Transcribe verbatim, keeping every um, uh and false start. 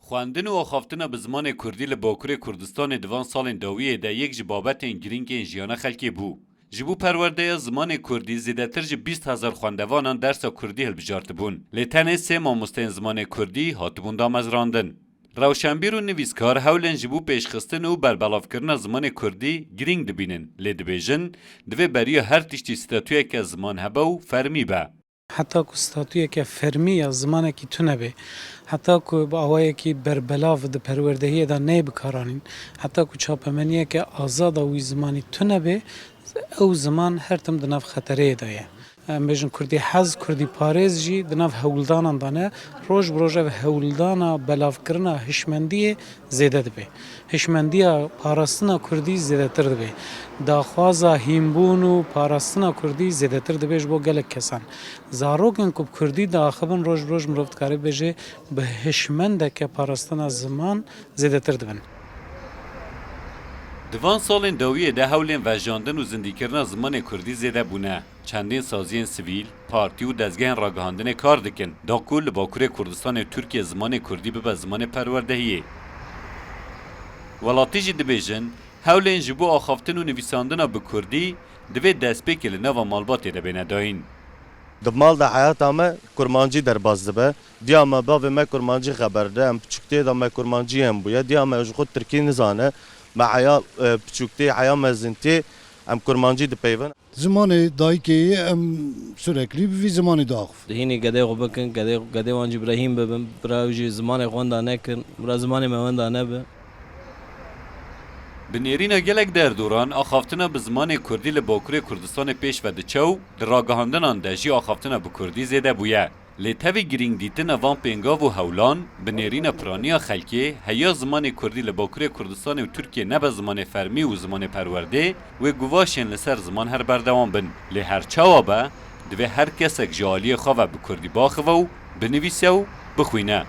Xwendin û axaftina bi zimanê kurdî li Bakurê Kurdistanê di van salên dawiyê de yek ji babetên girîng ên jiyana xelkê bû. Ji bo perwerdeya zimanê kurdî zêdetir ji bîst hezar xwendevanan dersa kurdî hilbijartibûn. Lê tenê sê mamosteyên zimanê kurdî hatibûn damezrandin. Rewşenbîr û nivîskar hewlên ji bo pêşxistin û berbelavkirina zimanê kurdî girîng dibînin, lê dibêjin, divê beriya her tiştî statuyeke ziman hebe û fermî be. Heta ku statuyeke fermî ya zimanekî tune be, heta ku bi awayekî berbelav di perwerdehiyê de neyê bikaranîn, heta ku çapemeniyeke azad a wî zimanî tune be, ew ziman her tim di nav xetereyê de ye. Em bêjin kurdî hez, kurdî parêz jî di nav hewldanan de ne. Roj bi roj ev hewldana belavkirina hişmendiyê zêde dibe. Hişmendiya parastina kurdî zêdetir dibe. Daxwaza hînbûn û parastina kurdî zêdetir dibe ji bo gelek kesan. Zarokên ku bi kurdî diaxivin roj bi roj mirov dikare bêje bi hişmendeke parastina ziman zêdetir dibin. Di van salên dawiyê de hewlên vejandin û zindîkirina zimanê kurdî zêde bûne. Çendên saziyên sivîl, partî û dezgehên ragihandinê kar dikin, da ku li Bakurê Kurdistanê Tirkiye zimanê kurdî bibe zimanê perwerdehiyê. Welatî jî dibêjin, hewlên ji bo axaftin û nivîsandina bi kurdî divê destpêkê li nava malbatê de bêne dayîn. Di mal de heyata me kurmancî derbas dibe. Diya me, bavê me kurmancî xeber de, em piçûktê de me kurmancî em bûye. Diya me ji xwe tirkî nizane. Me heya, e, piçûktê, heya mezintê em kurmancî dipeyvin. Zimanê dayikê yê em süreklî bi vî zimanî diaxivin. Di hînî gedê xwe bikin, gedê, gedê wan jî bi re hîn bibin, bira ew jî zimanê xwe wenda nekin, bira zimanê me wenda nebe. Bi nêrîna gelek derdoran, axaftina bi zimanê kurdî li Bakurê Kurdistanê pêş ve diçe û di ragihandinan de jî axaftina bi kurdî zêde bûye. Lê tevî girîngdîtina van pêngav û hewlan, bi nêrîna piraniya xelkê, heya zimanê kurdî li Bakurê Kurdistanê û Tirkiye nebe zimanê fermî û zimanê perwerdê, wê guvaşên li ser ziman her berdewam bin. Lê her çawa be, divê her kesek ji aliyê xwe ve bi kurdî biaxive û binivîse û bixwîne.